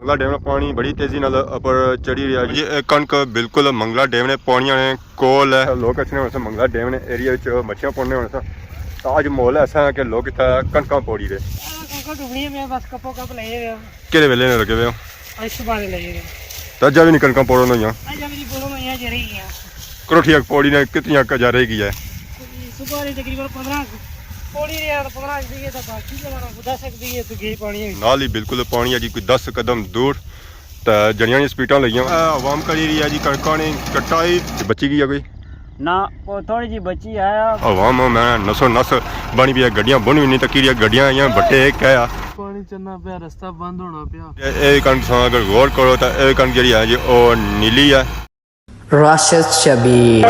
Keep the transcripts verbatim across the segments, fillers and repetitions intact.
منگلا ڈیم نا پانی بڑی تیزی نال اپر چڑھی رہیا جی۔ اے کنک بالکل منگلا ڈیم نے پانیاں نے کول ہے۔ لوگ اچھنے ہونے سے منگلا ڈیم نے ایریا وچ مچھیاں پکڑنے ہونے سے۔ تاں اج ماحول ایسا ہے کہ لوگ اتھا کنکاں پوڑی رہے۔ کنکاں ڈبنیاں پہ بس کپو کپ لگے ہوئے ہیں۔ کہڑے ویلے نے لگے ہوئے ہو؟ اج صبح نے لگے ہوئے ہیں۔ تاں اجا بھی نہیں کنکاں پوڑن ہوئیاں؟ اجا بھی نہیں پوڑن ہوئیاں، جی رہی ہیں۔ کروٹھی اک پوڑی نے کتنی اک اجا رہ گئی ہے؟ صبح نے تقریباً پندرہ پوڑی رہیا، پندرہ اک بھی ہے، تاں باقی جو ہے نا، دس اک بھی ہے، تو گئی پانی ہے۔ نال ہی بالکل پانی ہے جی، کوئی دس قدم دور۔ تے جنیاں نی سپیٹاں لگیاں۔ اے عوام کری رہی ہے جی، کنکاں نے کٹائی۔ بچی گئی ہے کوئی؟ نہ، وہ تھوڑی جی بچی ہے۔ عوام میں نسو نس بنی پئی ہے، گڈیاں بن بھی نہیں تکی رہی، گڈیاں آئیاں بٹے کہہ آ۔ پانی چلنا پیا، رستہ بند ہونا پیا۔ اے، اے کنک تساں اگر غور کرو تاں اے کنک جیڑی ہے جی، او نیلی ہے۔ راشد شبیر۔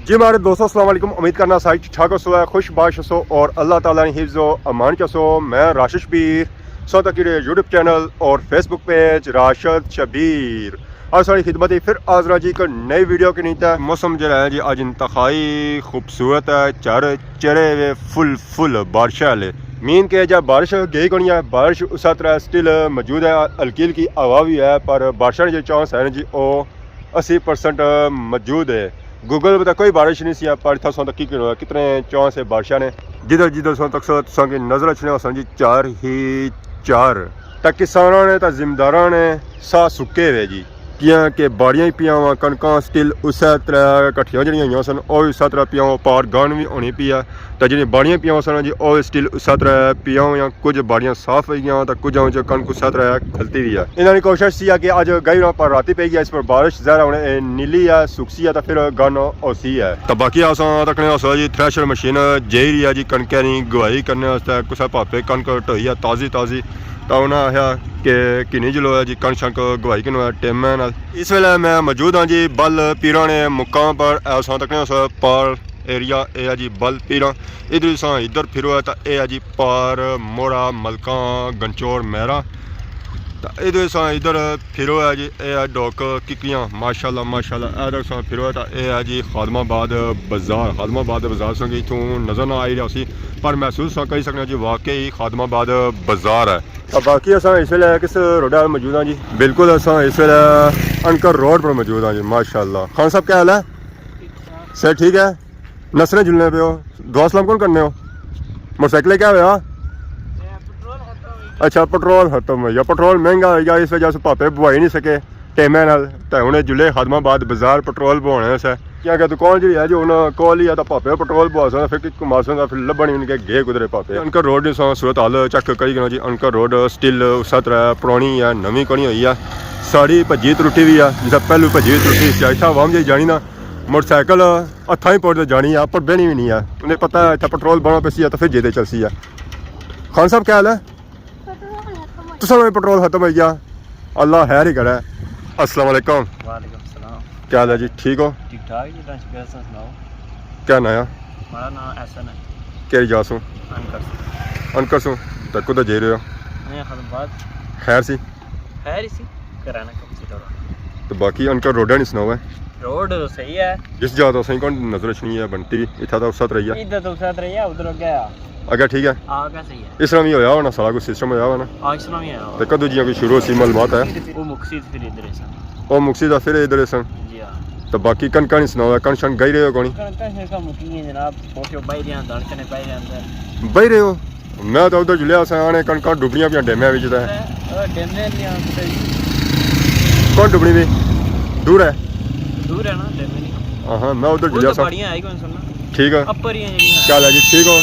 جی مہاڑے دوستو، السلام علیکم۔ امید کرنا سارے ٹھیک ٹھاک ہوسو، خوش باش ہوسو اور اللہ تعالیٰ نی حفظ و امان چ ہوسو۔ میں راشد شبیر، تساں تکی رہے یوٹیوب چینل اور فیس بک پیج راشد شبیر۔ اج ساڑی خدمت اچ پھر حاضر ہاں جی اک نئی ویڈیو کنی۔ تے موسم جیڑا ہے جی اج انتہائی خوبصورت ہے، چر چڑھے ہوئے فل فل بارشاں آلے۔ مین کہ جا بارش گئی کونی ہے، بارش اسے طرح سٹل موجود ہے، ہلکی ہلکی ہوا بھی ہے، پر بارشاں نے جو چانس ہے نا جی، او اسی پرسنٹ موجود ہے۔ گوگل پہ تاں کوئی بارش نہیں سی، پر اتھا تساں تکی کتنے چانس ہے بارشاں نے۔ جدھر جدھر تساں تکسو، تساں کی نظر اچھنے ہوسن جی، چار ہی چار۔ تاں کساناں نے، تاں زمینداراں نے ساہ سکے ہوئے جی۔ کیاں کہ باڑیاں ہی پیاں واں، کنکاں سٹل اسے طرح کٹھیاں جیڑیاں ہوئیاں سن، او وی اسے طرح پیاں واں، پار گن وی ہونی پئی ہے۔ تے جیڑیاں باڑیاں پیاں سن جی، او وی سٹل اسے طرح پیاں ہوئیاں، کچھ باڑیاں صاف ہوئی گیاں تے کچھ وچ کنک اسے طرح کھلتی وی ہے۔ انہاں نی کوشش سی ہے کہ اج گئی راں، پر راتی پئی گیا، اس پر بارش ظاہر ہے ہن اے نیلی ہے، سکسی ہے تے پھر گن ہوسی ہے۔ تے باقی اساں تکنے ہوسو جی، تھریشر مشین جائی رہی ہے جی، کنکیں نی گواہی کرنے واسطے۔ کسے پاپے کنک ٹوئی ہے تازی تازی، تاں انہاں آخیا کہ گھنی جلو ہے جی، کنک شنک گواہی کنو ہے ٹیمے نال۔ اس ویلے میں موجود ہاں جی بل پیراں نے مقام پر، اے اساں تکنے ہوسو پار ایریا اے ہے جی بل پیراں۔ ادھر تساں ادھر پھرو ہے تاں اے ہے جی پار موڑا، ملکاں، گنچور، مہرا۔ تاں ادھر تساں ادھر پھرو ہے جی، اے ہے ڈوک ککیاں، ماشاءاللہ ماشاءاللہ۔ ادھر تساں پھرو ہے تاں اے ہے جی خادم آباد بازار۔ خادم آباد بازار تساں کی اتھوں نظر نہ آئی رہیا ہوسی، پر محسوس تساں کری سکنے ہو جی، واقعی خادم آباد بازار ہے۔ تے باقی اساں اس ویلے کس روڈ پر موجود ہاں جی؟ بالکل اساں اس ویلے انکر روڈ پر موجود ہاں جی، ماشاءاللہ۔ خان صاحب کیا حال ہے؟ صحت ٹھیک ہے؟ نسنے جلنے پے ہو؟ دعا سلام کون کرنے ہو؟ موٹر سائیکل کیا ہویا؟ اچھا، پٹرول ختم ہوئی گیا، پٹرول مہنگا ہوئی گیا، اس وجہ سے پاپے بوائی نہیں سکے ٹیمے نال۔ تے ہن جلے خادم آباد بازار پٹرول بوانے سے۔ کیونکہ دکان جیڑی ہے جو انہاں کول ہی ہے، تاں پاپے پٹرول بوا سن، پھر کک مار سن، پھر لبھن ہی نہیں کہ گئے کدرے پاپے۔ انکر روڈ نی تساں صورت حال چیک کری گنا جی، انکر روڈ سٹل اسے طرح پرانی ہے، نویں کونی ہوئی ہے، ساری بھجی ترٹی ہوئی ہے، جسے پہلو بھجی ہوئی ترٹی سی۔ اتھا عوام جی جانی نا موٹر سائیکل ہتھاں ہی پوڑ تے جانی ہے، پر بہنی بھی نہیں ہے، انہیں پتہ ہے اتھا پٹرول بنا پیسی ہے تاں پھر جیدے چلسی ہے۔ خان صاحب کیا حال ہے؟ پٹرول ختم ہو تساں نا پٹرول ختم ہوئی گیا، اللہ خیر ہی کرے۔ السلام علیکم۔ وعلیکم السلام۔ کیا حال ہے جی، ٹھیک ہو؟ ٹھیک ٹھاک جی، اللہ شکر ہے، تساں سناؤ۔ کیا ناں ہے؟ ہمارا ناں احسن ہے۔ کیڑی جا سوں؟ انکر سوں۔ انکر سوں؟ تے کدھر جائی رہے ہو؟ میں خادم آباد۔ خیر سی؟ خیر ہی سی، کرانا کم سی تھوڑا۔ تو باقی انکر روڈاں نی سناؤ ہے؟ روڈ صحیح ہے۔ جس جا تو اساں کون نظر اچھنی ہے بنتی، اتھا تو اسے طرح ہی ہے۔ ادھر تو اسے طرح ہی ہے، ادھر اگے آ۔ اگے ٹھیک ہے؟ آ، اگے صحیح ہے۔ اس طرح بھی ہویا ہونا، سارا کچھ سسٹم ہویا ہونا۔ آ، اس طرح بھی ہویا۔ تے کدوں جیاں کوئی شروع سی معلومات ہے؟ وہ مکسی تے پھر ادھر ہے سن۔ وہ مکسی تے پھر ادھر ہے سن۔ جی ہاں۔ تے باقی کنکاں نی سناؤ، کنک شنک گئی رہے ہو کونی؟ کنکاں شنکاں مکی گئیاں جناب، کوٹھے بائی دیاں، دن کنے بائی دیاں اندر۔ بائی رہے ہو؟ میں تو ادھر جلیا سا، آنے کنکاں ڈبنیاں پیاں ڈیمے وچ تے۔ اے، اے ڈیمے نہیں آ کتے۔ کون ڈبنی بھی؟ دور ہے؟ دور ہے نا، ڈیمے نہیں۔ ہاں، ہاں، میں ادھر جلیا سا۔ پہاڑیاں ہے کون سن؟ ٹھیک ہے۔ اپر ہی ہیں جڑیاں۔ کیا حال ہے جی، ٹھیک ہو؟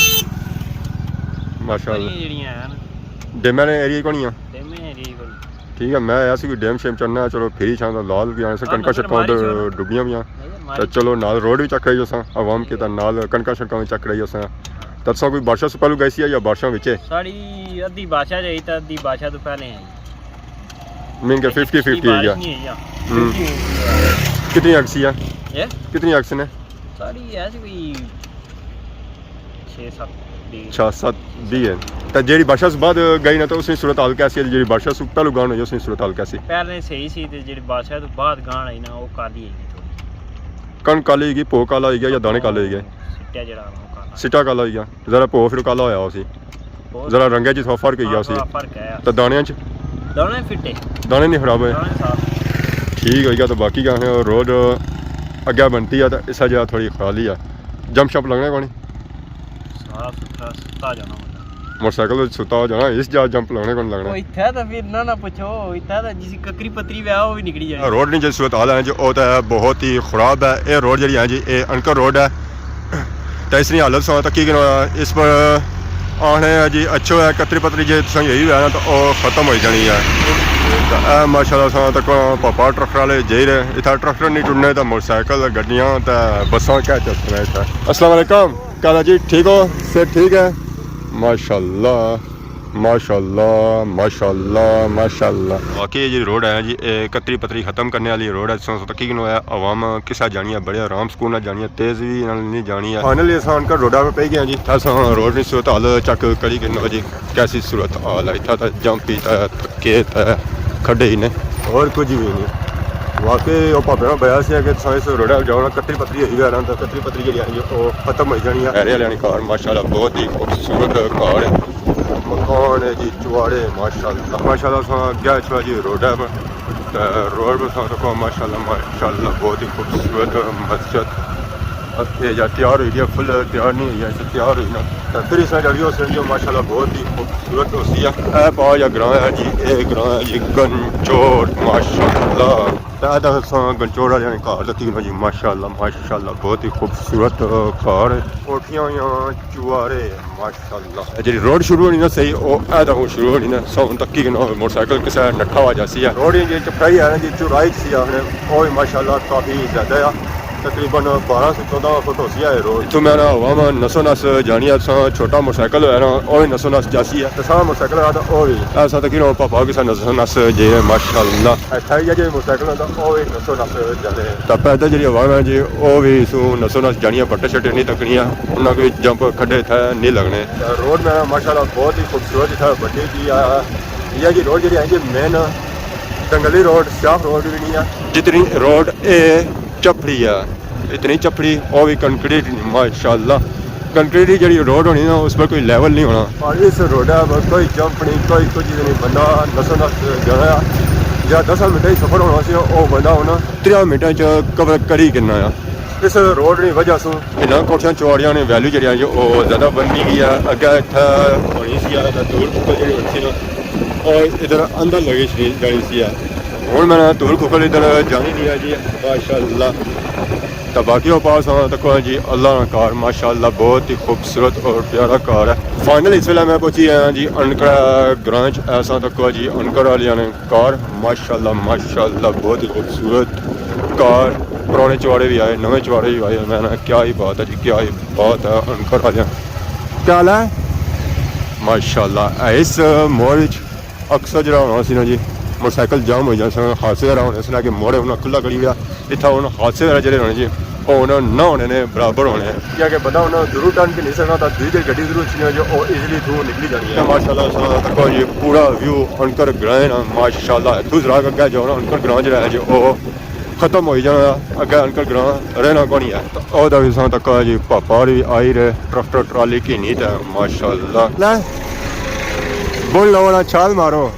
ماشاءاللہ۔ اپر ہی ہیں جڑیاں ہیں نا۔ ڈیمے نے ایریا کون ہی آ؟ ڈیمے ایریا کون۔ ٹھیک ہے، میں آیا سی کوئی ڈیم شیم چڑھنا ہے، چلو پھر ہی چھاں لال بھی آنے سے، ہاں، کنکاں نظر شنکاں ماری ادھر چھوڑو۔ ڈبیاں بھی آں۔ نظر ماری تے چلو نال روڈ بھی چیک کرائی اساں، عوام کی تے نال کنکاں شنکاں بھی چیک کرائی اساں۔ تے تساں کوئی بارشاں سے پہلو گئے سی یا بارشاں وچ؟ ساڑی ادھی بارشاں جائی تے ادھی بارشاں تو پہلے آئی۔ مین کہ ففٹی ففٹی ہے بارش یا؟ نہیں ہوئی یا۔ ہوں۔ ففٹی ففٹی ہے۔ کتنی اکسی ہے؟ اے؟ کتنی اکسی نے؟ ساڑی ہے سی کوئی چھ ست بیگھ۔ چھ ست بیگھ ہے۔ تے جیڑی بارشاں سے بعد گئی نا، تو اس نی صورت حال کیسی ہے؟ جیڑی بارشاں سے پہلو گان ہوئی، اس نی صورت حال کیسی؟ پہلے صحیح سی، تے جیڑی بارشاں تو بعد گان آئی نا، وہ کالی ہوئی گئی تھوڑی۔ کنک کالی ہوئی گئی، پو کالا ہوئی گیا یا دانے کالے ہوئی گئے؟ سٹیا جیڑا نا، وہ کالا۔ سٹا کالا ہوئی گیا، ذرا پو پھر کالا ہویا اسی، ذرا رنگے چ تھوڑا فرق ہوئی گیا اسی۔ تھوڑا فرق ہے۔ تے دانے چ؟ دانے فٹے۔ دانے نہیں خراب ہوئے؟ دانے صاف۔ ٹھیک ہوئی گیا۔ تو باقی کیا ہے، روڈ اگے بنتی ہے تو اس جگہ تھوڑی خالی ہے، جمپ شمپ لگنے کونی؟ صاف ستھرا ستا جانا ہوتا۔ موٹر سائیکل ستا ہو جانا، اس جا جمپ لگنے کون لگنا۔ او اتھے تے پھر نہ، نہ پچھو، اتھے تے جسی ککری پتری وے، او وی نکلی جانی۔ روڈ نی جیہڑی صورت حال ہے جی، او تے بہت ہی خراب ہے۔ اے روڈ جیہڑی ہے جی، اے انکر روڈ ہے۔ تے اس نی حالت ساں تکی گنو، اس پر آخنے ہے جی، اچھو ہے، کتری پتری جے تساں یہی ہویا نا، تو او ختم ہوئی جانی ہے۔ تے اے ماشاءاللہ ساں تک پاپا ٹریکٹر والے جائی رہے، اتھا ٹریکٹر نہیں ٹرنے، تے موٹر سائیکل، گڈیاں، تے بساں کیا چلنا اتھا۔ السلام علیکم۔ کیا حال ہے جی؟ ٹھیک ہو؟ صحت ٹھیک ہے؟ ماشاءاللہ، ماشاءاللہ، ماشاءاللہ، ماشاءاللہ۔ واقعی جی روڈ ہے جی، اے کتری پتری ختم کرنے والی روڈ ہے۔ سو تکی گنو ہے، عوام کسا جانی ہے، بڑے آرام سکون نال جانی ہے، تیز وی نال نہیں جانی ہے۔ فائنلی اساں انکر روڈا پہ پئی گئے ہیں جی۔ اساں روڈ نی صورت حال چیک کری گنو جی، کیسی صورت حال ہے۔ اتھا تے جمپ ہی تے کھیت ہے، کھڈے ہی نے، اور کچھ بھی نہیں۔ واقعی او پاپے نا بیا سی کہ تساں اس روڈا جاؤ نا، کتری پتری ہوئی گیا نا، تے کتری پتری جیہڑی ہے جی، او ختم ہوئی جانی ہے۔ میرے والی کار ماشاءاللہ بہت ہی خوبصورت کار ہے، مکان ہے جی، چواڑے ماشاءاللہ، ماشاءاللہ۔ ساں گیا چھوا جی روڈا پر، تے روڈ پر ساں تکو ماشاءاللہ، ماشاءاللہ بہت ہی خوبصورت مسجد۔ اے جا تیار ہوئی گیا، فل تیار نہیں ہوئی، ایسے تیار ہوئی نا۔ تے پھر اس نے جڑی اس نے جو ماشاءاللہ بہت ہی خوبصورت ہوسی ہے۔ اے پاؤ یا گراں ہے جی، اے گراں ہے جی گنچوڑ ماشاءاللہ۔ تے اے تساں گنچوڑ والے نے گھر تکی گنو جی، ماشاءاللہ، ماشاءاللہ بہت ہی خوبصورت گھر ہے۔ کوٹھیاں ہویاں چوارے ماشاءاللہ۔ اے جڑی روڈ شروع ہونی نا صحیح، او اے تاں شروع ہونی نا، سو تکی گنو موٹر سائیکل کسے نٹھا ہوا جاسی ہے۔ روڈ جی چپڑائی ہے نا جی، چوڑائی سی آخنے، او بھی ماشاءاللہ کافی زیادہ ہے۔ تقریباً بارہ سے چودہ فٹ ہوسی ہے روڈ۔ اتھوں میں نا ہوا میں نسو نس جانی ہے، تساں چھوٹا موٹر سائیکل ہویا نا، او وی نسو نس جاسی ہے۔ تے ساں موٹر سائیکل ہویا تے او وی۔ ایسا تقریباً پاپا کسا نسو نس جے ماشاءاللہ۔ اچھا، یہ جے موٹر سائیکل ہوندا، او وی نسو نس جانے۔ تے پیدل جڑی ہوا میں جی، او وی سو نسو نس جانی ہے، پٹے شٹے نہیں تکنی ہے، انہاں کوئی جمپ کھڈے تھے نہیں لگنے۔ تے روڈ میں ماشاءاللہ بہت ہی خوبصورت اتھا بنی گئی ہے۔ یہ جی روڈ جڑی ہے جی مین ڈنگلی روڈ، سیاہ روڈ بھی نہیں ہے۔ جتنی روڈ اے چپڑی ہے، اتنی چپڑی، او وی کنکریٹ نی، ماشاءاللہ۔ کنکریٹ نی جڑی روڈ ہونی نا، اس پر کوئی لیول نہیں ہونا۔ اور اس روڈا پر کوئی جمپ نہیں، کوئی کچھ نہیں، بندہ نسو نس جانا ہے۔ یا دس منٹ ہی سفر ہونا سی، او بندہ ہونا تریاں منٹاں چ کور کری گھننا ہے۔ اس روڈ نی وجہ سوں انہاں کوٹھیاں چواڑیاں نے ویلیو جڑیاں جو او زیادہ بننی گئی ہے۔ اگے اتھا ہونی سی، دھول ککل جڑی ہونی سی نا، او ادھر اندر لگی جانی سی ہے۔ ہن میں دھول ککل ادھر جانی نہیں ہے جی، ماشاءاللہ۔ تے باقی او پاس ہاں تکو جی، اللہ نا کار ماشاءاللہ بہت ہی خوبصورت اور پیارا کار ہے۔ فائنل اس ویلے میں پہنچی آیا جی انکڑا گراں چ، ایسا تکو جی انکڑ والیاں نے کار ماشاءاللہ، ماشاءاللہ بہت ہی خوبصورت کار۔ پرانے چواڑے بھی آئے، نویں چواڑے بھی آئے، میں نا کیا ہی بات ہے جی، کیا ہی بات ہے انکڑ والیاں۔ کیا حال ہے؟ ماشاءاللہ، اس موڑ وچ اکثر جڑا ہونا سی نا جی، موٹر سائیکل جام ہوئی جانا سی، حادثے وغیرہ ہونے سی نا، کہ موڑے انہاں کھلا کری ہویا۔ اتھا ہن حادثے وغیرہ جڑے ہونے جی، او ہن نہ ہونے نے برابر ہونے۔ کیا کہ بندہ ہن ضرور ٹرن کے نہیں سکنا، تاں دوئی جڑی گڈی ضرور اچھنی ہے جو او ایزیلی اتھوں نکلی جانی ہے۔ ماشاءاللہ تساں تکو جی پورا ویو انکر گراں ہے نا، ماشاءاللہ۔ اتھوں ذرا اگے جاؤ نا، انکر گراں جڑا ہے جی او ختم ہوئی جانا، اگے انکل گراں رہنا کونی ہے۔ تے او دا وی تساں تکو جی پاپا ہوری آئی رہے، ٹریکٹر ٹرالی گھنی تے ماشاءاللہ۔ لے، بن لو نا، چھال مارو۔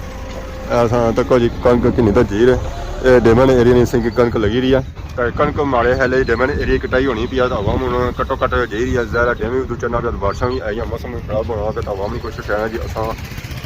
اے تساں تکو جی کنک گھنی تے جائی رہے۔ اے ڈیمن ایریا نی سنگ کنک لگی رہی ہے۔ تے کنک ماڑے خیال ڈیمن ایریا کٹائی ہونی پئی ہے، تے عوام ہن کٹو کٹ جائی رہی ہے۔ ظاہر ہے ڈیم وی ادھر چڑھنا پیا، تے بارشاں وی آئیاں، موسم خراب ہونا پیا، تے عوام نی کوشش ہے جی اساں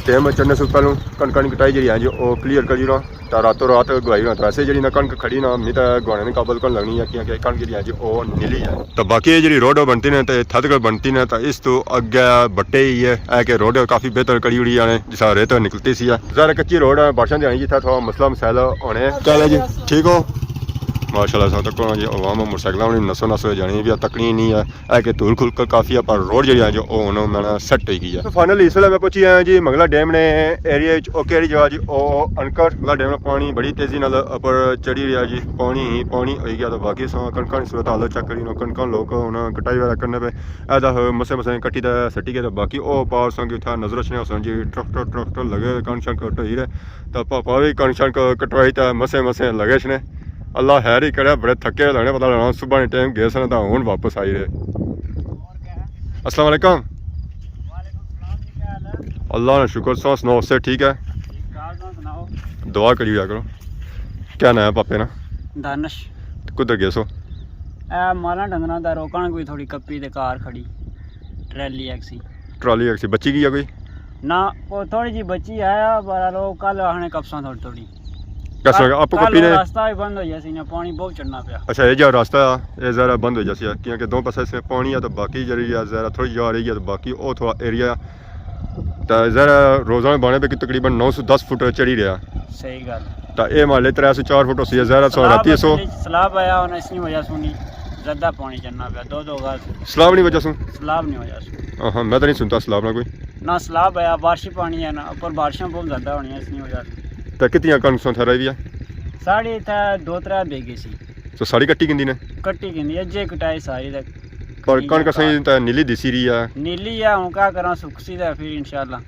ٹائم چڑھنے سے پہلوں کنکاں نی کٹائی جیڑی ہے جی او کلیئر کری اوڑاں۔ تے راتوں رات گوائی ہونا۔ تے ویسے جیڑی نا کنک کھڑی نا، می تے گوانے نے قابل کون لگنی ہے، کیونکہ کنک جیڑی ہے جی او نیلی ہے۔ تے باقی اے جیڑی روڈ بنتی نے تے تھد کر بنتی نے، تے اس تو اگے بٹے ہی ہے، اے کہ روڈ کافی بہتر کری اوڑی ہے، جسا ریت نکلتی سی ہے۔ ظاہر ہے کچی روڈ ہے، بارشاں دے آنی جتھا تھوڑا مسئلہ مسائل ہونے۔ کیا حال ہے جی؟ ٹھیک ہو؟ ماشاءاللہ، ساں تکو جی عوام موٹر سائیکلاں والی نسو نسو جانی بھی تکنی نہیں ہے۔ اے کہ دھول کھل کافی ہے، پر روڈ جیڑی ہے جو او ہن میں سیٹ ہوئی گئی ہے۔ تو فائنلی اس ویلے میں پہنچی آیا جی منگلا ڈیم نے ایریا وچ۔ او کیڑی جگہ جی؟ او انکر۔ منگلا ڈیم نا پانی بڑی تیزی نال اپر چڑھی رہیا جی، پانی ہی پانی ہوئی گیا۔ تو باقی ساں کنکاں نی صورت حال چیک کری نو، کنکاں لوک ہن کٹائی وغیرہ کرنے پے۔ اے تاں مسے مسے کٹی تے سٹی گئے۔ تو باقی او پار ساں کی اتھا نظر اچھنے سن جی ٹریکٹر، ٹریکٹر لگے ہوئے، کنک شنک کٹوائی رہے۔ تے پاپا وی کنک شنک کٹوائی تے مسے مسے لگے اچھنے۔ اللہ خیر ہی کرے، بڑے تھکے لگنے، پتہ لگنا صبح نے ٹائم گئے سن تاں ہن واپس آئی رہے۔ السلام علیکم۔ وعلیکم السلام جی، کیا حال ہے؟ اللہ نا شکر، سو سناؤ، سے ٹھیک ہے؟ ٹھیک ٹھاک، تم سناؤ؟ دعا کری ہویا کرو۔ کیا نام ہے پاپے نا؟ دانش۔ کدھر گئے سو؟ اے مالاں ڈنگراں دا روکن کوئی تھوڑی کپی تے کار کھڑی۔ ٹرالی ایک سی۔ ٹرالی ایک سی، بچی گئی ہے کوئی؟ نہ، وہ تھوڑی جی بچی ہے، پر لوگ کل آنے کپساں تھوڑی تھوڑی۔ کس طرح آپ کو کل پی نے؟ راستہ بھی بند ہو گیا سی نا، پانی بہت چڑھنا پیا۔ اچھا، یہ جو راستہ ہے، یہ ذرا بند ہو جاسی ہے، کیونکہ دو پاسے سے پانی ہے، تو باقی جڑی ہے ذرا تھوڑی جا رہی ہے، تو باقی وہ تھوڑا ایریا، تو ذرا روزانہ بانے پہ کہ تقریباً نو سو دس فٹ چڑھی رہا۔ صحیح گل۔ تو یہ مالے ترے سو چار فٹ ہو سی ہے، ذرا سو سیلاب راتی سو۔ سیلاب آیا ہونا، اس نی وجہ سوں نی زیادہ پانی چڑھنا پیا، دو دو گز۔ سیلاب نی وجہ سوں؟ سیلاب نی وجہ سوں۔ ہاں ہاں، میں تو نہیں سنتا سیلاب نہ کوئی۔ نہ سیلاب آیا، بارشی پانی ہے نا، اوپر بارشاں بہت زیادہ ہونی ہے، اس نی وجہ سے۔ تے کتنیاں کنک سو تھرا بھی ہے؟ ساڑی اتھا دو ترے بیگھے سی۔ تو ساری کٹی گندی نے؟ کٹی گندی، اجے کٹائی ساری تے۔ پر کنک اساں تے نیلی دسی رہی ہے۔ نیلی ہے، ہن کیا کراں، سکسی تے پھر انشاءاللہ۔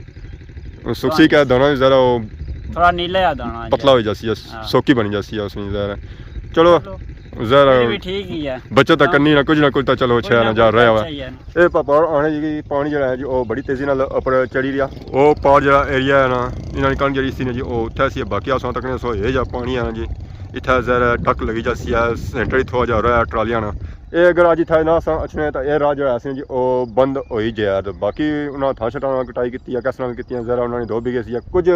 ہن سکسی کیا دانا بھی ذرا وہ تھوڑا نیلا جا دانا پتلا ہو جاسی ہے، ہاں۔ سوکی بنی جاسی ہے اس میں ذرا۔ چلو، چلو۔ ذرا پھر بھی ٹھیک ہی ہے۔ بچت تے کرنی نا، کچھ نہ کچھ تے چلو، کچھ اچھا نہ نظارہ کچھ رہا ہوا۔ اچھا ہی ہے نا۔ اے پا-، پار آنے جی پانی جڑا ہے جی، او بڑی تیزی نال اوپر چڑھی رہیا۔ او پار جڑا ایریا ہے نا، انہاں نی کنک جڑی سی نا جی، او اتھے سی، باقی اساں تکنے سو اے جا پانی ہے نا جی، اتھے ذرا ڈک لگی جا سی ہے، سینٹر ہی تھوڑا جا رہا ہے ٹرالیاں نا۔ اے اگر اج اتھے نہ اساں اچھنے تاں اے راہ جڑا سی نا جی، او بند ہوئی جایا۔ تے باقی انہاں تھاں شٹاں کٹائی کیتی ہے، کس نال کیتی ہے، ذرا انہاں نے دو بیگھے سی، کچھ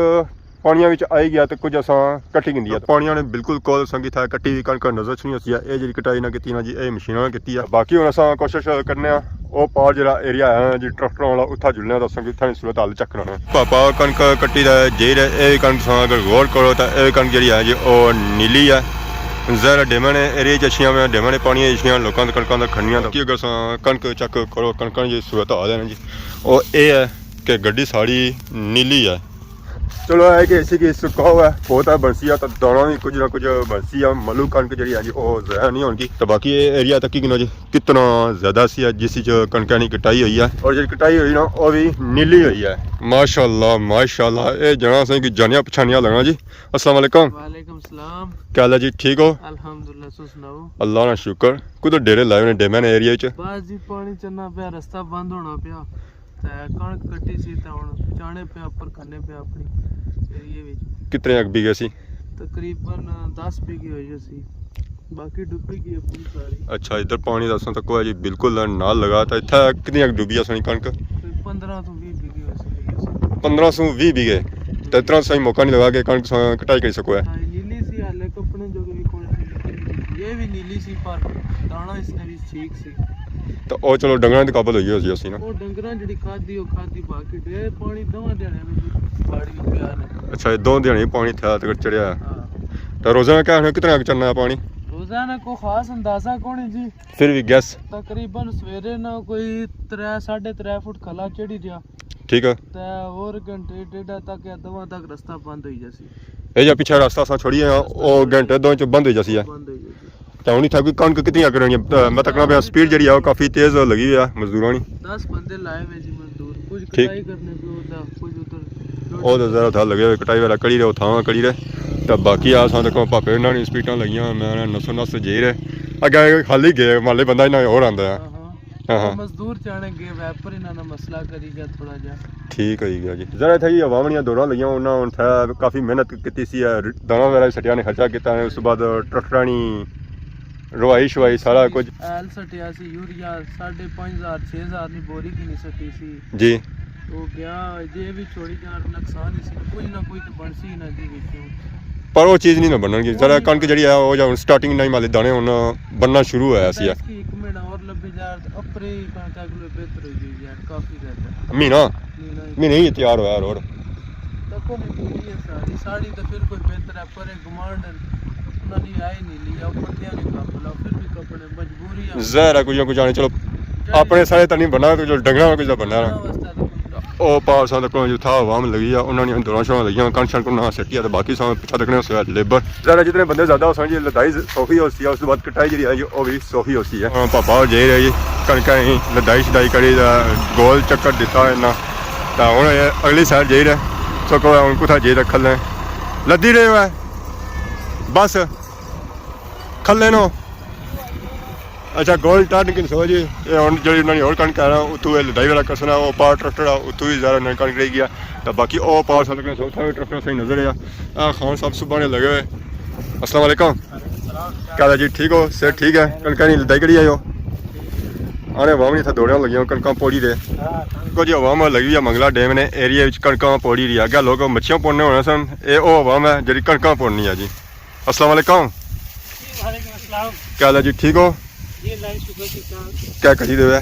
پانیاں وچ آئی گیا تے کچھ اساں کٹی گھندی ہے۔ پانیاں نے بالکل کول اساں کی تھا کٹی ہوئی کنک نظر اچھنی ہوسی ہے۔ اے جڑی کٹائی نہ کیتی نا جی، اے مشیناں نے کیتی ہے۔ باقی ہن اساں کوشش کرنے آں، او پار جڑا ایریا ہے نا جی ٹریکٹراں والا، اتھا جلنے آں تے اساں کی اتھا نی صورت حال چیک کرانے آں۔ پاپا کنک کٹی تے جائی رہے، اے وی کنک تساں اگر غور کرو تاں اے وی کنک جڑی ہے جی او نیلی ہے۔ ظاہر ہے ڈیماں نے ایریا اچ اچھیاں ہویاں، ڈیماں نے پانی اچھیاں لوکاں دے کنکاں دا کھڑنیاں دا۔ باقی اگر تساں کنک چیک کرو، کنکاں نی جڑی صورت حال ہے نا جی، او اے ہے کہ گڈی ساڑی نیلی ہے۔ چلو، اے کہ اسی کی سکاؤ ہے، بہت ہے بنسی ہے، تو دانا بھی کچھ نہ کچھ بنسی ہے۔ ملو کنک جڑی ہے جی، او ضائع نہیں ہونگی۔ تو باقی اے ایریا تکی گنو جی، کتنا زیادہ سی ہے، جس وچ کنکاں نی کٹائی ہوئی ہے، اور جڑی کٹائی ہوئی نا، او بھی نیلی ہوئی ہے۔ ماشاءاللہ، ماشاءاللہ، اے جنا سائیں کی جانیا پچھانیا لگنا جی۔ السلام علیکم۔ وعلیکم السلام۔ کیا حال ہے جی، ٹھیک ہو؟ الحمدللہ، تساں سناؤ؟ اللہ نا شکر۔ کدھر ڈیرے لائے ہوئے نے ڈیمے نے ایریا وچ؟ بس جی، پانی چنا پیا، رستہ بند ہونا پیا۔ تے کنک کٹی سی تے ہن پہنچانے پیا، اپر کھنے پیا اپنی ایریے وچ۔ کتنے اک بیگھے سی؟ تقریباً دس بیگھے ہوئی ہوسی، باقی ڈبی گئی ہے پوری ساری۔ اچھا، ادھر پانی دا اساں تک ہے جی، بالکل نال لگا۔ تے اتھا کتنی اک ڈبی ہے سانی کنک؟ کوئی پندرہ تو ویہہ بیگھے ہوسی۔ پندرہ سو ویہہ بیگھے۔ تے اتنا سائیں موقع نہیں لگا کہ کنک سا کٹائی کری سکو ہے۔ ہاں، نیلی سی، حالے کپنے جو بھی کوئی سی، یہ بھی نیلی سی، پر دانا اس نے بھی ٹھیک سی۔ تو او چلو ڈنگراں دے قابل ہوئی ہوسی اسی نا۔ او ڈنگراں جڑی کھادی، او کھادی، باقی ڈھیر پانی دواں دیہاڑیاں وچ پہاڑی وچ پیا نے۔ اچھا، یہ دو دیہاڑیاں پانی تھا تے چڑھیا۔ ہاں۔ تو روزانہ کیا ہے، کتنا کتنا پانی؟ روزانہ کو خاص اندازہ کون ہے جی۔ پھر بھی گیس؟ تقریباً سویرے نا کوئی ترے، ساڑھے ترے فٹ کھلا چڑھی رہیا۔ ٹھیک ہے۔ تے اور گھنٹے ڈیڈھا تک یا دواں تک رستہ بند ہوئی جاسی۔ اے جا پچھے رستہ اساں چھوڑی ہے، او گھنٹے دو چ بند ہوئی جاسی ہے۔ بند ہوئی جاسی۔ تے ہن اتھا کوئی کنک کتنی اکڑنی ہے؟ تے میں تکنا پیا سپیڈ جڑی ہے، او کافی تیز لگی ہوئی ہے مزدوراں نی۔ دس بندے لائے ہوئے جی مزدور، کچھ ٹھیک۔ کٹائی کرنے پہ ہوتا، کچھ ادھر۔ او تے ذرا تھا لگے ہوئے، کٹائی والا کڑی رہے، او تھاواں کڑی رہے۔ تے باقی آ ساں تکو پاپے انہاں نی سپیڈاں لگیاں، میں نسو نس جائی رہے۔ اگے خالی گئے، مالے بندہ انہاں اور آندا ہے۔ ہاں، ہاں۔ ہاں، ہاں۔ مزدور چانے گئے، ویپر انہاں نا مسئلہ کری گیا تھوڑا جا۔ ٹھیک ہوئی گیا جی۔ ذرا اتھا جی عوام نیاں دوڑاں لگیاں، انہاں ہن تھا کافی محنت کیتی سی، دانا وغیرہ بھی سٹیا نے، خرچہ کیتا نے، اس بعد ٹریکٹراں نی روائی شوائی سارا کچھ۔ ایل سٹیا سی، یوریا ساڑھے پانچ ہزار، چھ ہزار نی بوری کی نہیں سٹی سی۔ جی۔ وہ گیا، جے بھی چھوڑی جان، نقصان ہی سی، کچھ نہ کچھ تو بنسی ہی نہ جی وچوں۔ پر وہ چیز نہیں نہ بنن گی۔ ذرا کنک جڑی ہے، وہ جا سٹارٹنگ نہیں مالے دانے ہن بننا شروع ہویا سی۔ اس کی ایک مہینہ اور لبے جا، اپریل کنک اگلے بہتر ہو جائے یار، کافی زیادہ۔ مہینہ؟ مہینہ ہی۔ مہینہ ہی تیار ہویا روڈ۔ تکو نہیں پوری ہے ساری، ساڑی تو پھر کوئی بہتر ہے، پر گمانڈ انہاں نے آئی نہیں لیا، بندیاں نے کپ لا، پھر بھی کپنے مجبوری ہے۔ ظاہر ہے کچھ نہ کچھ آنے، چلو اپنے سارے تو نہیں بننا، تو چلو ڈنگراں نا کچھ تو بننا ہے۔ ڈنگراں واسطے تو بننا۔ او پار ساں تک جو تھا عوام لگی ہے، انہاں نے دوڑاں شوڑاں لگیاں، کن شن کو نہ سٹیا، تے باقی ساں پچھا تکنے سے لیبر۔ ذرا جتنے بندے زیادہ ہو سن جی، لدائی سوکھی ہو سی، اس کے بعد کٹائی جڑی ہے جی، او بھی سوکھی ہو سی ہے۔ ہاں، پاپا ہور جائی رہے جی، کنکاں ہی لدائی شدائی کری دا، گول چکر دیتا ہے نا۔ تا ہن اے اگلی سائیڈ جائی رہے، سوکھو ہن کتھا جائی رہے کھلے۔ لدی رہے ہوئے۔ بس۔ کھلے نو۔ اچھا، گول ٹرن کنسو جی، اے ہن جیڑی انہاں نے ہور کنک ہے نا، اتھوں اے لدائی والا کرسن، او پار ٹریکٹر آ، اتھوں وی ذرا انہاں نے کنک رہی گیا۔ تے باقی او پار ساں تکنے سو، اتھاں وی ٹریکٹر صحیح نظر آیا۔ اے خان صاحب صبح نے لگے ہوئے۔ السلام علیکم۔ کیا حال ہے جی، ٹھیک ہو؟ صحت ٹھیک ہے؟ کنکاں نی لدائی کری آئے ہو؟ آنے عوام نی اتھا دوڑیاں لگیاں، کنکاں پوڑی دے۔ کچھ عوام لگی ہوئی ہے منگلا ڈیم نے ایریے وچ کنکاں پوڑی رہی ہے۔ اگے لوگ مچھیاں پوڑنے ہونے سن، اے او عوام ہے جیڑی کنکاں پوڑنی ہے جی۔ السلام علیکم۔ جی، وعلیکم السلام۔ کیا حال ہے جی، ٹھیک ہو؟ جی، اللہ کا شکر، ٹھیک ٹھاک۔ کیا کری دے ہو؟ آ،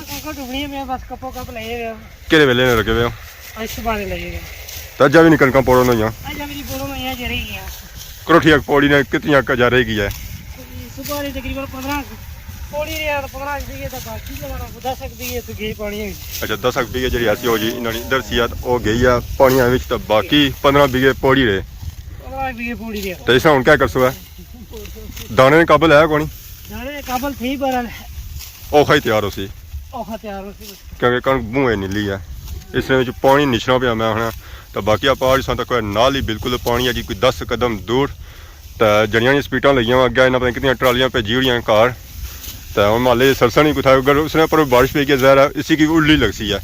کنکاں ڈبنی ہے، بس کپو کپ لگے ہوئے ہو۔ کہڑے ویلے نے لگے ہوئے ہو؟ اج صبح نے لگے ہوئے۔ تے اجا وی نہیں کنکاں پوڑن ہوئیاں؟ اجا وی نہیں پوڑن ہوئیاں، جی رہی گیاں۔ کرو ٹھیک، پوڑی نے کتنی اک اجا رہ گئی ہے؟ صبح نے تقریباً پندرہ پوڑی رہیا، تے پندرہ بیگھے تے باقی جو ہے نا، دس اک بیگھے تے گئی پانی وچ۔ اچھا، دس اک بیگھے جیڑی ایسی ہو جی، انہاں نے ادھر سی ہے، او گئی ہے پانی وچ، تے باقی پندرہ بیگھے پوڑی رہے۔ پندرہ بیگھے پوڑی رہے۔ تے اس ہن کیا کرسو ہے؟ دانے نے قابل ہے کونی؟ دانے قابل تھی، پر اوکھا ہی تیار ہو سی۔ اوکھا تیار ہو سی۔ کیونکہ کنک بہوں نیلی ہے، اس نے وچ پانی نچنا پیا میں آخنا۔ تو باقی آ پہاڑ ساں تک نال ہی بالکل پانی ہے جی، کوئی دس قدم دور۔ تو جڑیاں نی سپیٹاں لگیاں، اگے انہاں پتہ نہیں کتنیاں ٹرالیاں بھیجی ہوڑیاں گھر۔ تو ہن مالے سرساں نہیں کتھا، اگر اس نے پر بارش پئی گئی، ظاہر ہے اسی کی الڑی لگسی ہے۔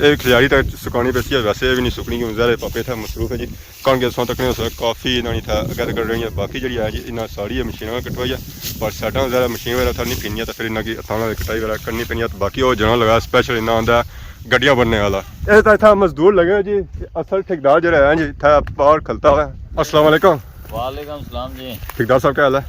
اے کھلیاری تک سکانی پیسی ہے، ویسے اے وی نہیں سکنی، کیوں ظاہر ہے پاپے اتھا مصروف ہے جی۔ کنک اساں تکنے اس کافی انہاں نے اتھا اگے تک رہی ہے۔ باقی جڑی ہے جی، انہاں ساری مشیناں کٹوائی ہے، پر سائیڈاں ذرا مشین وغیرہ اتھا نہیں پھرنی ہے، تو پھر انہاں کی ہتھاں نال کٹائی وغیرہ کرنی پینی ہے۔ تو باقی او جنا لگا، اسپیشل انہاں آندا گڈیاں بننے والا۔ اے تاں اتھا مزدور لگے جی، اصل ٹھیکیدار جڑا ہے جی، اتھا پار کھلتا ہوا۔ السلام علیکم۔ وعلیکم السلام جی۔ ٹھیکیدار صاحب، کیا حال ہے؟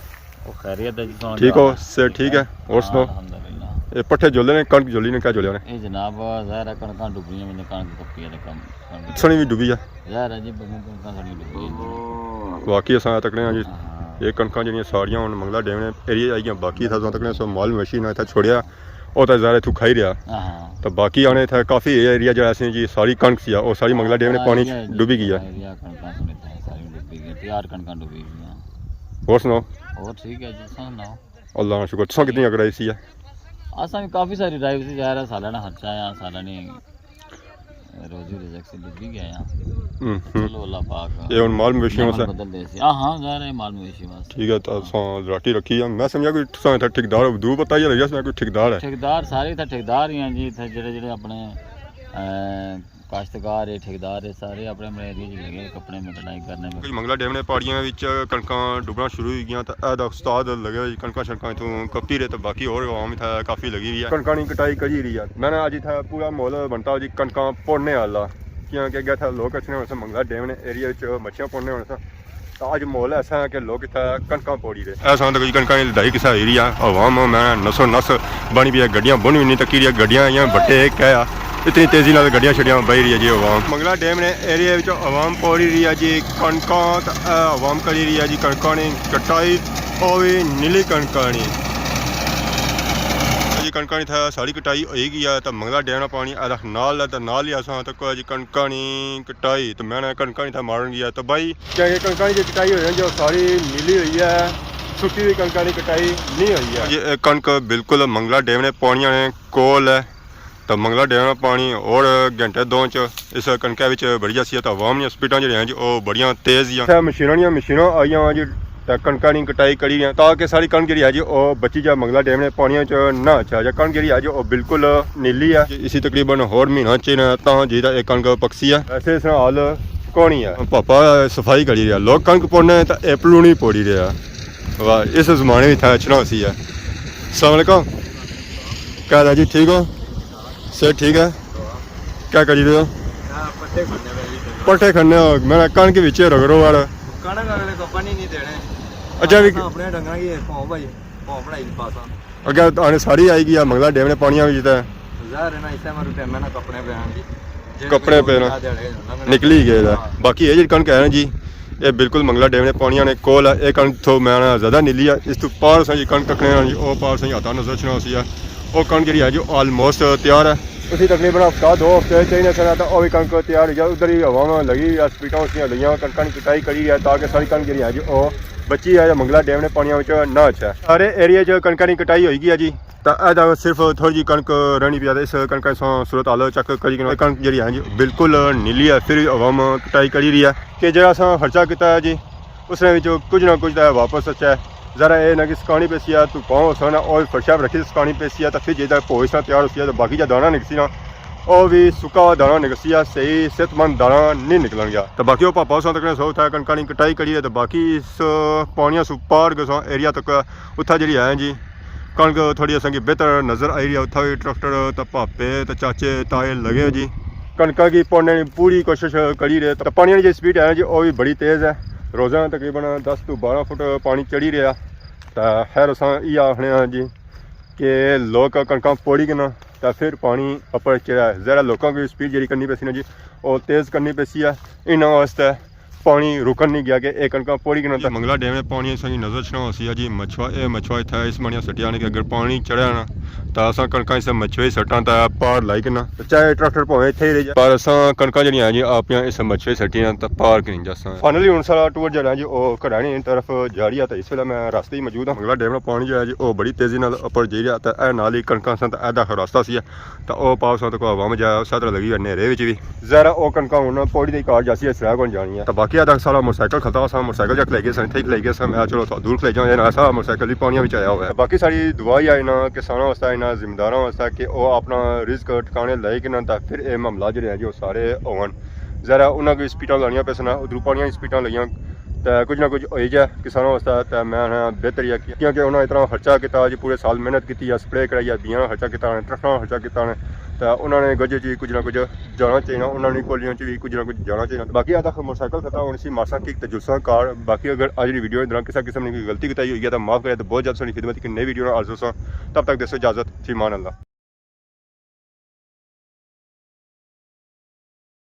او خیریت ہے جی، سناؤ ٹھیک ہو؟ جناب۔ صحت ٹھیک ہے؟ اور سناؤ۔ الحمدللہ۔ اے پٹھے جھولے نے، کنک جھولی نے، کیا جھولیا نے؟ اے جناب، ظاہر ہے کنکاں ڈبیاں، میں نے کنک کپی ہے تے کم، کنک سنی بھی ڈبی ہے۔ ظاہر ہے جی، بڑیاں کنکاں ساڑیاں ڈبیاں۔ واقعی اساں تکنے ہاں جی، ہاں۔ اے کنکاں جڑیاں ساریاں ہن منگلا ڈیم نے ایریا آئی گیاں، باقی اتھا تکنے سو مال مویشی نہ اتھا چھوڑیا، او تے ظاہر ہے اتھوں کھائی رہیا۔ ہاں۔ تے باقی آنے اتھا کافی ایریا جڑا سی جی، ساری کنک سی، او ساری منگلا ڈیم نے پانی چ ڈبی گئی ہے۔ ایریا کنکاں سنی اتھا ساری ڈبی گئی، تیار کنکاں ڈبی گئیاں۔ اور سناؤ؟ اور ٹھیک ہے جی، تساں سناؤ؟ اللہ نا شکر۔ تساں کتنی اکڑائی سی ہے؟ اساں وی کافی ساری ڈرائیو سی، ظاہر ہے سالاں نا خرچہ آیا، سالاں نی روزی رزق سے ڈبی گیا۔ ہوں، ہوں۔ چلو اللہ پاک اے ہن مال مویشی نعمت واسطے بدل دے سی۔ ہاں، ہاں، ظاہر ہے مال مویشی واسطے۔ ٹھیک ہے، تو اساں راٹی رکھی ہے۔ میں سمجھا کوئی تساں اتھا ٹھیکیدار ہو، دور پتہ ہی لگیا سی میں کوئی ٹھیکیدار ہے۔ ٹھیکیدار سارے اتھا ٹھیکیدار ہی ہیں جی، اتھا جڑے جڑے اپنے، اے، کاشتکار ہے، ٹھیکیدار ہے، سارے اپنے اپنے ایریے چ لگے کپڑے میں کٹائی کرنے میں۔ کوئی منگلا ڈیم نے پہاڑیاں وچ کنکاں ڈبنا شروع ہوئی گیاں، تے اے دا استاد لگے ہوئے کنکاں شنکاں اتھوں کپی رہے، تے باقی ہور عوام اتھا کافی لگی ہوئی ہے۔ کنکاں نی کٹائی کری رہی ہے۔ میں نے اج اتھا پورا ماحول بنتا جی کنکاں پوڑنے والا، کیونکہ اگے اتھا لوگ اچھنے ہونے سے منگلا ڈیم نے ایریا وچ مچھیاں پوڑنے ہونے سے۔ تاں اج ماحول ایسا ہے کہ لوگ اتھا کنکاں پوڑی رہے۔ ایسا ہوندا کہ کنکاں نی لدائی کسا ہوئی رہی ہے، عوام میں نسو نس بنی پئی ہے، گڈیاں بن وی نہیں تکی رہی ہے، گڈیاں ایاں بٹے کہہ آ، اتنی تیزی نال گڈیاں شڈیاں بہی رہی ہے جی عوام۔ منگلا ڈیم نے ایریا وچ عوام پوڑی رہی ہے جی کنکاں، تے اے عوام کری رہی ہے جی کنکاں نی کٹائی، او وی نیلی کنکاں نی۔ جی کنکاں نی اتھا ساری کٹائی ہوئی گئی ہے، تے منگلا ڈیم نا پانی اے نال ہے، تے نال ہی اساں تک جی کنکاں نی کٹائی، تے میں نے کنکاں نی اتھا مارن گیا، تے بھائی کیونکہ کنکاں نی جو کٹائی ہوئی ہے، جو ساری نیلی ہوئی ہے، سکی ہوئی کنکاں نی کٹائی نہیں ہوئی ہے۔ جی، اے کنک بالکل منگلا ڈیم نے پانیاں نے کول ہے، تے منگلا ڈیم نا پانی اور گھنٹے دو چ اس کنکے وچ بڑی جاسی ہے، تے عوام نیاں سپیڈاں جڑیاں ہیں جی، او بڑیاں تیز ہیاں۔ اتھے مشیناں نیاں مشیناں آئیاں جی، تے کنکاں نی کٹائی کری رہیاں، تاکہ ساری کنک جڑی ہے جی، او بچی جا، منگلا ڈیم نے پانیاں چ نہ اچھا جا۔ کنک جڑی ہے جی، او بالکل نیلی ہے۔ اسی تقریباً ہور مہینہ چ نہ تاں جی تے اے کنک پکسی ہے۔ ایسے اس نال حال کونی ہے۔ پاپا صفائی کری رہیا، لوگ کنک پوڑنے تے اے پلونی پوڑی رہیا۔ واہ، اس زمانے وچ تھا اچھنا ہوسی ہے۔ السلام علیکم۔ کیا حال ہے جی، ٹھیک ہو؟ صحت ٹھیک ہے؟ کیا کری رہے ہو؟ ہاں، پٹھے کھنے پے جی۔ پٹھے کھنے ہو؟ میں کنک وچ رگڑو وڑ۔ کنک اگلے کو پانی نہیں دینے۔ اچھا، وی اساں اپنے ڈنگراں کی پاؤں بھائی، پاؤں بنائی پاساں۔ اگے آنے ساڑی آئی گئی ہے، منگلا ڈیم نے پانیاں وچ تے۔ ظاہر ہے نا، اس ٹائم ٹائم نا کپڑے پے ہیں جی۔ جیڑھے کپڑے کوئی پے نا۔ آدھے آڑے لنگھنے نکلی گئے دا۔ ہاں۔ باقی اے جیڑھی کنک ہے نا جی، اے بالکل منگلا ڈیم نے پانیاں نے کول ہے۔ اے کنک تھو میں نا زیادہ نیلی ہے۔ اس تو پار اساں جی کنک تکنے آں جی، او پار اساں جی ہتھاں نظر اچھنا ہوسی ہے۔ او کنک جیڑھی ہے جی، آلموسٹ تیار ہے۔ اسی تقریباً ہفتہ دو ہفتے چاہیے سن، تاں او وی کنک تیار ہوئی جا۔ ادھر ہی عوام لگی، سپیٹاں اس نیاں لگیاں، کنکاں نی کٹائی کری رہیا، تاکہ ساری کنک جیڑھی ہے جی، او بچی ہے یا منگلا ڈیم نے پانیاں وچ نہ اچھے۔ سارے ایریے چ کنکاں نی کٹائی ہوئی گئی ہے جی، تاں اے دا صرف تھوڑی جی کنک رہنی پئی ہے۔ تے اس کنک ساں صورت حال چیک کری کنو، کنک جیڑھی ہے جی بالکل نیلی ہے، پھر وی عوام کٹائی کری رہی ہے کہ جیڑھا اساں خرچہ کیتا ہے جی، اس نے وچ کچھ نہ کچھ تاں واپس اچھے۔ ذرا اے نہ کہ سکانی پیسی ہے، تو پاؤں اساں نا او فرشا رکھی سکانی پیسی ہے، تو پھر جے تک پوہ اساں تیار ہوسی ہے، تو باقی جا دانا نکسی نا، او بھی سکا ہوا دانا نکسی ہے، صحیح صحت مند دانا نہیں نکلن گیا۔ تو باقی او پاپا اساں تک نے سو اتھا کنکاں نی کٹائی کری ہے، تو باقی اس پانیاں سو پار گساں ایریا تک اتھا جڑی ہے جی، کنک تھوڑی اساں کی بہتر نظر آئی رہی ہے۔ اتھا بھی ٹریکٹر تے پاپے تے چاچے تائے لگے جی، کنکاں کی پوڑنے نی پوری کوشش کری رہے۔ تے پانیاں نی جی سپیڈ ہے جی، او بھی بڑی تیز ہے۔ روزانہ تقریباً دس تو بارہ فٹ پانی چڑھی رہا۔ تے خیر اساں یہ آخنے ہاں جی کہ لوگ کنکاں پوڑی گنا تے پھر پانی اپر چڑھا ہے۔ ذرا لوکاں کی سپیڈ جڑی کرنی پیسی نا جی، او تیز کرنی پیسی ہے۔ انہاں واسطے پانی رکن نہیں گیا کہ ایک کنکاں پوڑی گنا۔ جی، منگلا ڈیم نے پانی اساں کی نظر چھنا ہوسی ہے جی، مچھوا، اے مچھوا اتھا اس مانیاں سٹیا نے کہ اگر پانی چڑھیا نا، تاں اساں کنکاں اسے مچھوے سٹاں تاں پار لائی کنا۔ تے چاہے ٹریکٹر پاویں اتھے ہی رہ جائے، پر اساں کنکاں جڑیاں ہیں جی، اپنیاں اسے مچھوے سٹیاں تاں پار کنی جاساں۔ فائنلی ہن سارا ٹور جڑا ہے جی، او کراڑی طرف جا رہی ہے، تے اس ویلے میں راستے ہی موجود ہاں۔ منگلا ڈیم نا پانی جڑا ہے جی، او بڑی تیزی نال اپر جائی رہیا، تے اے نال ہی کنکاں سن، تے اے دا راستہ سی، تے او پاؤ سن تک عوام جا، اس طرح لگی ہے نیرے وچ بھی۔ ذرا او کنکاں ہن پوڑی دے کار جاسی، اسرا کون جانی ہے۔ تے باقی ادا سارا موٹرسائیکل کھلتا سا، موٹرسائیکل جا کھلائی گئے سن، اتھے ہی کھلائی گئے سن، میں چلو تھوڑا دور کھلائی جاؤں، یہ نا سارا موٹرسائیکل بھی پانیاں وچ آیا ہوا ہے۔ باقی ساری دعا ہی ہے انہاں کساناں واسطے، انہاں زمینداراں واسطے کہ او اپنا رزق ٹھکانے لائی کنن، تے پھر اے معاملہ جڑے ہیں جی، او سارے ہون۔ ذرا انہاں کی سپیڈاں لانیاں پیسن، ادھروں پانیاں کی سپیڈاں لائیاں، تے کچھ نہ کچھ ہوئی جائے کساناں واسطے، تے میں آخنا بہتر ہی ہے، کیونکہ انہاں اتنا خرچہ کیتا جی، پورے سال محنت کیتی ہے، سپرے کرائی ہے، بیاں نا خرچہ کیتا ہے، ٹرکاں نا خرچہ کیتا ہے، تے انہاں نے گجے چ کچھ نہ کچھ جانا چاہیے، انہاں نے کولیاں چ بھی کچھ نہ کچھ جانا چاہیے۔ باقی ادا موٹرسائیکل کھلتا ہن اسی مارساں کک تے جلساں کار۔ باقی اگر اج دی ویڈیو دوران کسا قسم نے کوئی غلطی کوتاہی ہوئی ہے تاں معاف کرے، تے بہت جلد سنی خدمت کی نئی ویڈیو نال حاضر ہوساں۔ تب تک دوستو اجازت، فی امان اللہ۔